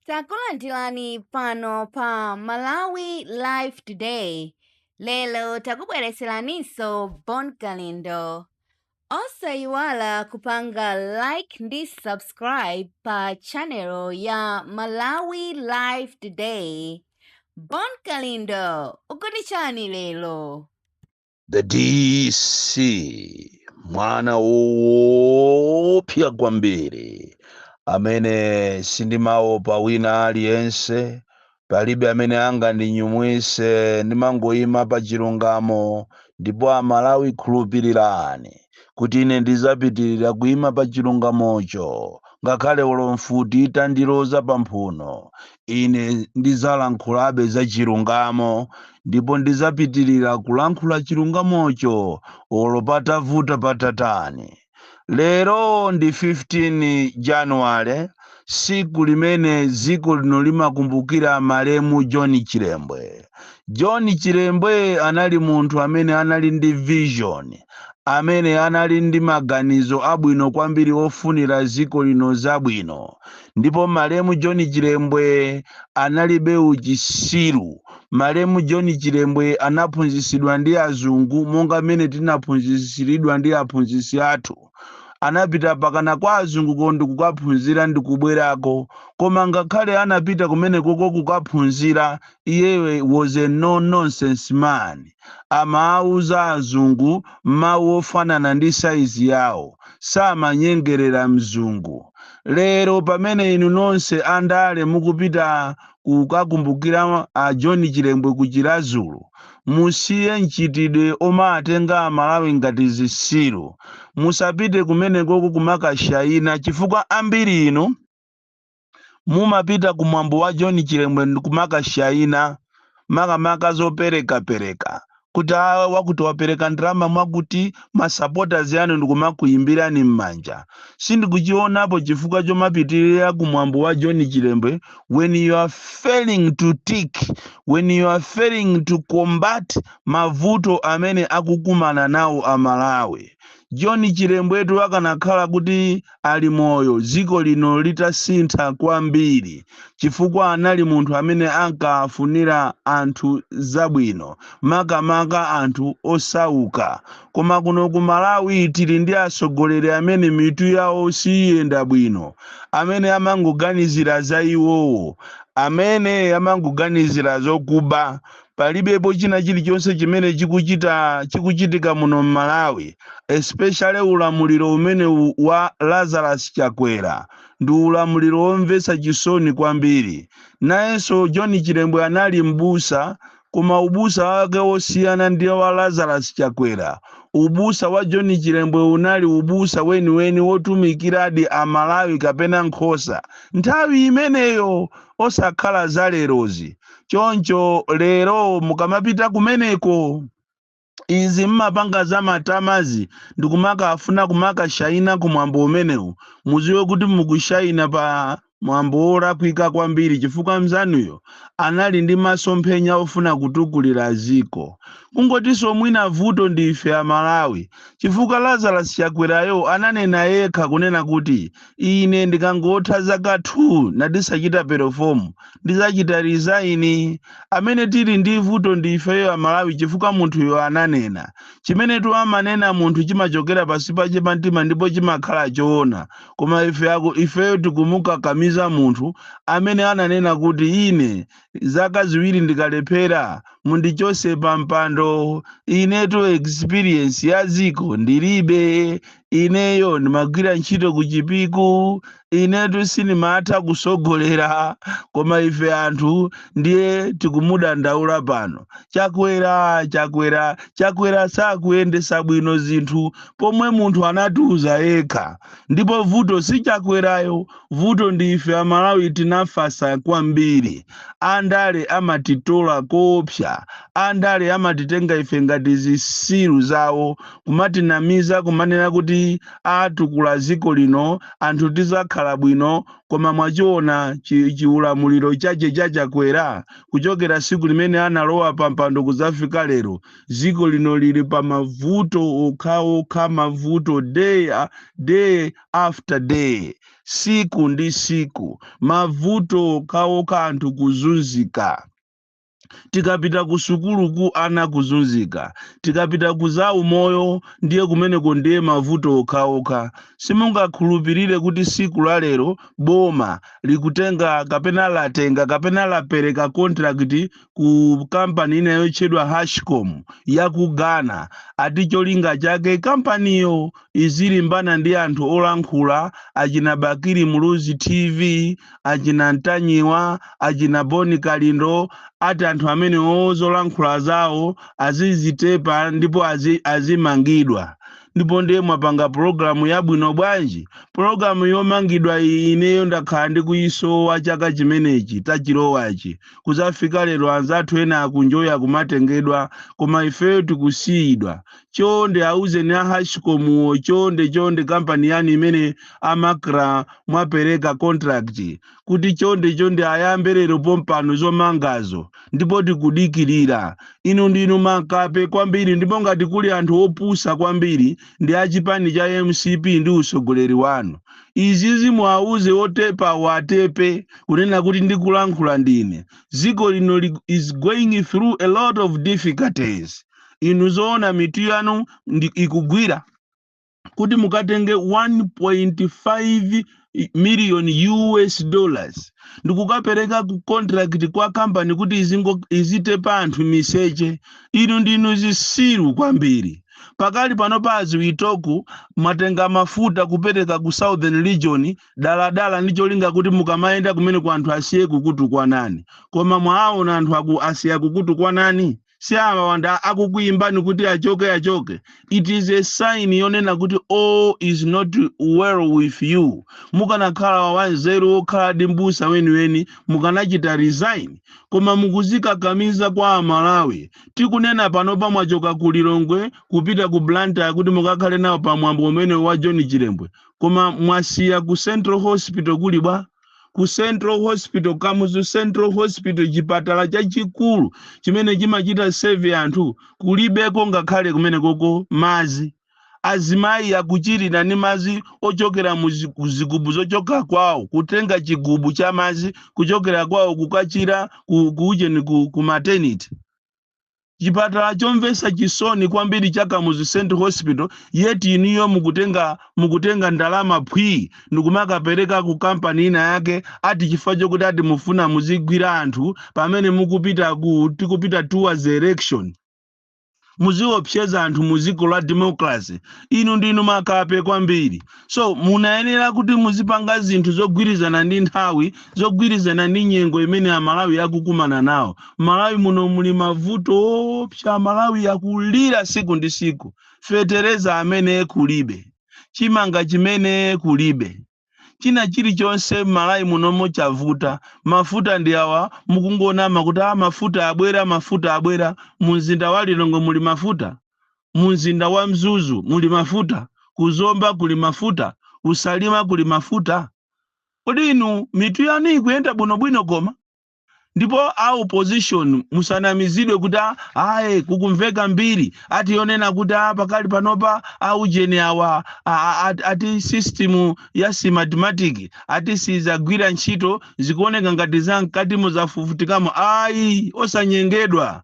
Takulandirani pano pa Malawi Live Today. Lero takubweretseraninso Bon Kalindo. Osayiwala kupanga like ndi subscribe pa channel ya Malawi Live Today. Bon Kalindo, ukuti chani lero? The DC, mwana woopsa kwambiri amene sindimaopa wina aliyense, palibe amene angandinyumwise, ndimangoyima pa chilungamo. Ndipo Amalawi, khulupirirani kuti ine ndizapitirira kuyima pa chilungamocho, ngakhale olo mfuti itandiloza pamphuno, ine ndizalankhulabe za chilungamo, ndipo ndizapitirira kulankhula chilungamocho olo patavuta patatani. Lero ndi 15 Januwale, siku limene dziko lino limakumbukira malemu John Chilembwe. John Chilembwe anali munthu amene anali ndi vision, amene anali ndi maganizo abwino kwambiri ofunira dziko lino zabwino. Ndipo malemu John Chilembwe analibe uchisiru. Malemu John Chilembwe anaphunzitsidwa ndi azungu monga mmene tinaphunzitsiridwa ndi aphunzitsi athu. Anapita pakana kwa azunguko ndikukaphunzira ndikubwerako, koma ngakhale anapita kumenekoko kukaphunzira, iyewe was a no nonsense man. Amawuza azungu mawu ofanana ndi saizi yawo, samanyengerera mzungu. Lero pamene inu nonse andale mukupita kukakumbukira a John Chilembwe ku Chiradzulu, musiye mchitidwe omatenga Amalawi ngati zisilu. Musapite kumenekoko kumakashayina, chifukwa ambiri inu mumapita kumwambo wa John Chilembwe ndikumakashayina, makamaka zoperekapereka, kuti awa wakuti wapereka ndalama mwakuti, masupporters yanu ndikumakuyimbirani m'manja. Sindikuchionapo chifukwa chomapitirira kumwambo wa John Chilembwe when you are failing to tick, when you are failing to combat mavuto amene akukumana nawo Amalawi. John Chilembwetu akanakhala kuti ali moyo, dziko lino litasintha kwambiri, chifukwa anali munthu amene ankafunira anthu zabwino, makamaka anthu osauka. Koma kuno ku Malawi tili ndi atsogoleri amene mitu yawo siyenda bwino, amene amangoganizira za iwowo, amene amangoganizira zokuba. Palibepo china chilichonse chimene chikuchitika muno m'Malawi, especially ulamuliro umene wa Lazarus Chakwera ndi ulamuliro womvetsa chisoni kwambiri. Nayenso John Chilembwe anali mbusa, koma ubusa wake wosiyana ndi wa Lazarus Chakwera. Ubusa wa John Chilembwe unali ubusa weniweni wotumikiradi Amalawi kapena nkhosa nthawi imeneyo, osakhala zalerozi. Choncho lero mukamapita kumeneko, izi mmapanga za matamazi ndikumakafuna kumakashayina kumwambo umenewu, muziwe kuti mukushayina pa mwambo wolakwika kwambiri, chifukwa mzanuyo anali ndi masomphenya ofuna kutukulira ziko. Kungotinso mwina vuto ndi ife Amalawi, chifukwa Lazarus Chakwerayo ananena yekha kunena kuti ine ndikangotha zaka 2 ndisachita perform, ndizachita resign. Amene tili ndi vuto ndi ifeyo Amalawi, chifukwa munthuyo ananena chimenetu amanena munthu chimachokera pasi pache pa mtima ndipo chimakhala choona. Koma ife ifeyo tikumukakamiza munthu amene ananena kuti ine zaka 2 ndikalephera mundichose pa mpando. Inetu experience ya ziko ndilibe, ineyo ndimagwira ntchito ku Chipiku, inetu sindimatha kusogolera. Koma ife anthu ndiye tikumudandaula pano Chakwera, Chakwera, Chakwera sakuyendesa bwino zinthu, pomwe munthu anatiuza yekha. Ndipo vuto si Chakwerayo, vuto ndi ife Amalawi, tinafasa kwambiri. Andale amatitola koopsa. Zopusa. Andale amatitenga ife ngati zisilu zawo, kumatinamiza, kumanena kuti atukula dziko lino, anthu tizakhala bwino. Koma mwachiona chiulamuliro chache chaChakwera, kuchokera siku limene analowa pa mpando kuzafika lero, dziko lino lili pa mavuto okhaokha, mavuto day after day, siku ndi siku, mavuto okhaokha, anthu kuzunzika. Tikapita ku sukuluku, ana kuzunzika. Tikapita ku za umoyo, ndiye kumeneko ndiye mavuto okhaokha. Simungakhulupirire kuti siku la lero boma likutenga kapena latenga kapena lapereka contract ku kampani ina yotchedwa Hashcom ya ku Ghana, ati cholinga chake kampaniyo izilimbana ndi anthu olankhula, achina Bakili Muluzi TV, achina Ntanyiwa, achina Boni Kalindo, ati anthu amene ozolankhula zawo azizitepa ndipo azimangidwa. Ndipo ndiye mwapanga pologalamu yabwino bwanji? Pologalamu yomangidwa iyi ineyo ndakhala ndikuyisowa chaka chimenechi tachilowachi kuzafika lero. Anzathu ena akunjoya kumatengedwa, koma ifeyo tikusiyidwa. Chonde auzeni a Hashcomuwo, chonde chonde, kampani yanu imene amakra mwapereka contract, kuti chonde chonde ayambe lero pompano zomangazo, ndipo tikudikirira. Inu ndinu makape kwambiri, ndipo ngati kuli anthu opusa kwambiri ndi achipani cha MCP ndi usogoleri wanu. Izizi muauze otepa watepe kunena kuti ndikulankhula ndine. Dziko lino is going through a lot of difficulties. Inu zoona mitu yanu ikugwira kuti mukatenge 1.5 million US dollars ndikukapereka ku contract kwa kampani kuti izitepa anthu miseche? Inu ndinu zisilu kwambiri. Pakali pano pa aziwitoku mwatenga mafuta kupereka ku Southern Region daladala ndi cholinga kuti mukamayenda kumene ku anthu asiye kukutukwanani. Koma mwaona anthu aku asiya kukutukwanani? Si awa wanda akukuimbani kuti achoke, achoke? It is a sign yonena kuti all is not well with you. Mukanakhala wanzeru, wokhala ndi mbusa weniweni, mukanachita resign, koma mukuzikakamiza kwa Amalawi. Tikunena panopa mwachoka ku Lilongwe kupita ku Blantyre kuti mukakhale nawo pamwambo umene wa John Chilembwe, koma mwasiya ku Central Hospital kuli bwa? Ku Central Hospital, Kamuzu Central Hospital, chipatala chachikulu chimene chimachita serve anthu, kulibeko ngakhale kumene koko mazi. Azimayi akuchirira ndi mazi ochokera mu zigubu zochoka kwawo, kutenga chigubu cha mazi kuchokera kwawo kukachira ku ujeni, ku maternity. Chipatala chomvetsa chisoni kwambiri cha Kamuzu Central Hospital, yeti iniyo mukutenga ndalama phwi ndikumakapereka ku kampani ina yake, ati chifukwa chokuti ati mufuna muzigwira anthu pamene mukupita ku tikupita towards election, muziopseza anthu mu dziko la democracy. Inu ndinu makape kwambiri. So munayenera kuti muzipanga zinthu zogwirizana ndi nthawi, zogwirizana ndi nyengo imene Amalawi akukumana nawo. Malawi muno muli mavuto opsa, Malawi akulira siku ndi siku. Fetereza amene kulibe, chimanga chimene kulibe, china chilichonse m'Malawi munomo chavuta. Mafuta ndi awa mukungonama kuti a mafuta abwera, mafuta abwera. Mu mzinda wa Lilongwe muli mafuta? Mu mzinda wa Mzuzu muli mafuta? Kuzomba kuli mafuta? Kusalima kuli mafuta? Kodi inu mitu yanu ikuyenda bwinobwino? Koma ndipo a opposition musanamizidwe kuti aye kukumveka mbiri ati yonena kuti pakali panopa aujeni awa ati system ya Smartmatic ati sizagwira ntchito, zikuoneka ngati za mkatimo zafufutikamo. Ayi, osanyengedwa.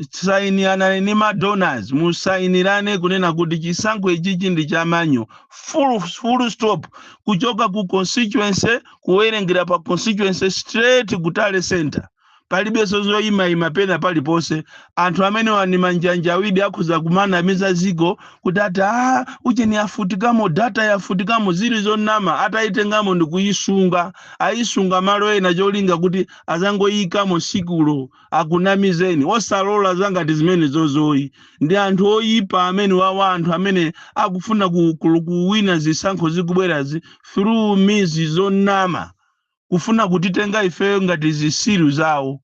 Sainirana ni ma donors, musainirane kunena kuti chisankho ichichi ndi cha manual, full stop, kuchoka ku constituency, kuwerengera pa constituency straight ku tally center, palibenso zoyimayima pena paliponse. Anthu amene wani manjanjawidi akhuza kumanamiza ziko kuti ati ucheni yafutikamo, data yafutikamo, zili zonama. Atayitengamo ndi kuyisunga, ayisunga malo ena cholinga kuti azangoyikamo sikulo akunamizeni. Osalola zangati zimene zozoyi. Ndi anthu oyipa amene wawa, anthu amene akufuna kuwina zisankho zikubwerazi through means zonama, kufuna kutitenga ifeyo ngati zisilu zawo.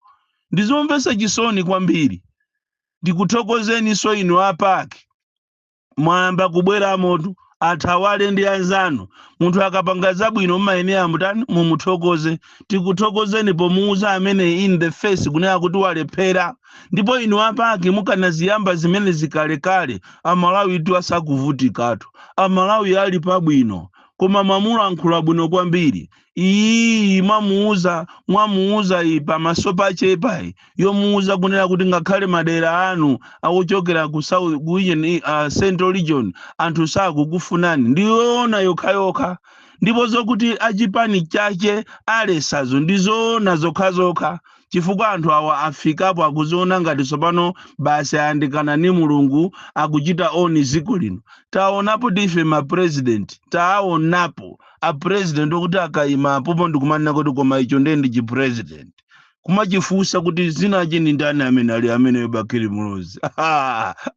Ndizomvetsa chisoni kwambiri. Ndikuthokozeninso inu a PAC, mwayamba kubweramotu athawale ndi anzanu. Munthu akapanga zabwino mmayenera mutani? Mumuthokoze. Tikuthokozeni pomuuza amene in the face kunena kuti walephera. Ndipo inu a PAC, mukanaziyamba zimene zikalekale, Amalawi tu asakuvutikatu, Amalawi ali pabwino. Koma mwamulankhula bwino kwambiri. Iyi mwamuuza iyi pamaso pachepayi, yomuuza kunena kuti ngakhale madera anu akuchokera ku south, ku Central Region, anthu sakukufunani, ndiyoona yokhayokha. Ndipo zokuti achipani chache alesazo ndizoona zokhazokha, chifukwa anthu awa afikapo akuziona ngati tsopano basi ayandikana ni Mulungu, akuchita own dziko lino. Taonapo tife mapresident, taonapo apresident okuti akayima apopo ndikumanena kuti koma icho ndiye ndi chipresident, kumachifunsa kuti zinachi ndi ndani amene ali amene Bakili Muluzi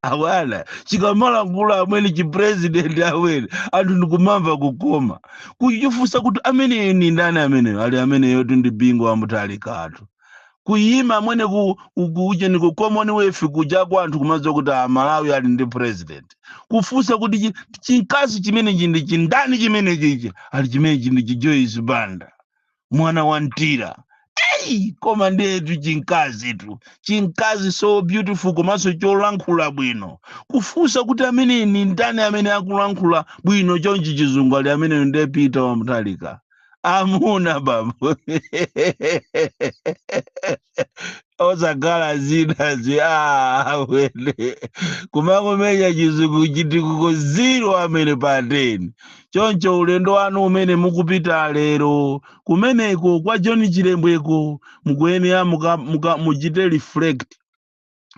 awana chikamalankhula amene chipresident amene anthu ndikumamva kukoma, kuchifunsa kuti amene ni ndani amene ali ameneyo ndi Bingu wa Mutharikatu. Kuyima amwene kuuje ni ku Commonwealth kuja kwa anthu kumadziwa kuti Amalawi ali ndi president, kufunsa kuti chinkazi chimenechi ndi chindani chimene chichi ali chimenechi ndi chiJoyce Banda mwana wa Ntira. Ei, koma ndetu chinkazi tu, chinkazi so beautiful komanso cholankhula bwino, kufunsa kuti amene ni ndani amene akulankhula bwino chonchi chizungu ali amene ndiye Peter wa Mutharika. Amuna bambo, osakhala zinazi awene kumakumenya chizungu chitikuko 0 amene pa 10. Choncho ulendo wanu umene mukupita lero kumeneko kwa John Chilembweko, mukuyenera muchite reflect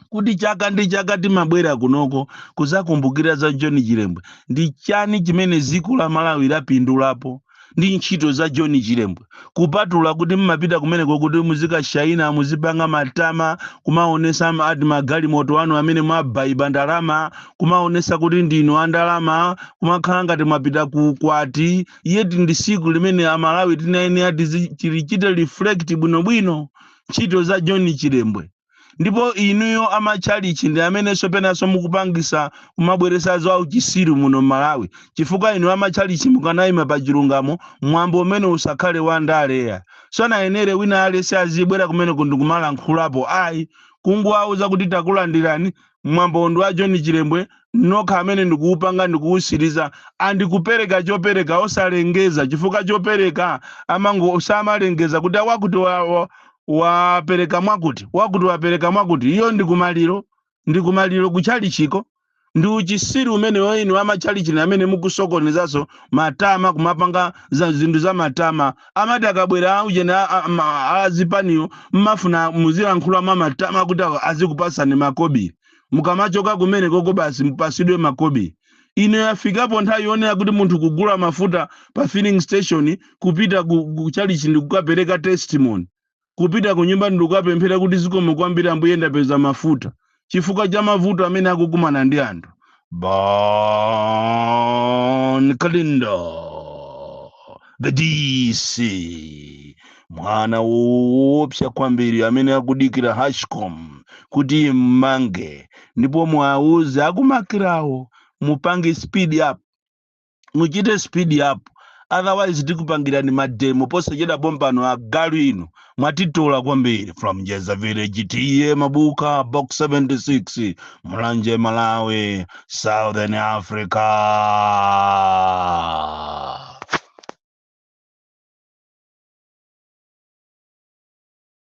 kuti chaka ndi chaka timabwera kunoko kuzakumbukira za John Chilembwe. Ndi chani chimene dziko la Malawi lapindulapo ndi ntchito za John Chilembwe, kupatula kuti mmapita kumeneko kuti muzikashayina, muzipanga matama, kumaonesa ati magalimoto anu amene mwabaiba ndalama, kumaonesa kuti ndinu andalama, kumakhala ngati mwapita ku kwati yeti ndi siku limene Amalawi tinayenera tilichite reflect bwinobwino ntchito za John Chilembwe. Ndipo inuyo amachalichi ndi amenenso penanso mukupangisa kumabweresa za uchisiru muno Malawi, chifukwa inu amachalichi mukanayima pa chilungamo, mwambo umene usakhale wa ndaleya. Sanayenere wina alese azibwera kumene ndikumalankhulapo ayi, kungowauza kuti takulandirani, mwambo ndi wa John Chilembwe, nokha amene ndikuupanga ndikuwusiriza, andikupereka chopereka osalengeza, chifukwa chopereka amango samalengeza kuti wakuti wapereka mwakuti, wakuti wapereka mwakuti. Iyo ndikumaliro, ndikumaliro kuchalichiko. Ndi uchisiru umene inu amachalichi amene mukusokonezanso matama, kumapanga za zinthu za matama. Amati akabwera aujene azipaniyo, mmafuna muzilankhula mwa matama kuti azikupasani makobiri. Mukamachoka kumene koko basi mupasidwe makobiri. Ino yafikapo nthawi yonena kuti munthu kugula mafuta pa filling station, kupita ku chalichi ndi kukapereka testimony, kupita ku nyumba ndi kukapemphera kuti zikomo kwambiri Ambuye, ndapeza mafuta, chifukwa cha mavuto amene akukumana ndi anthu. Bon Kalindo the DC, mwana woopsa kwambiri amene akudikira Hashcom kuti mmange. Ndipo mwauze akumakirawo, mupange speed up, muchite speed up, otherwise tikupangirani mademo posachedwa pompano. Agalu inu, mwatitola kwambiri. From Njeza Village, T/A Mabuka, Box 76, Mulanje, Malawi, Southern Africa.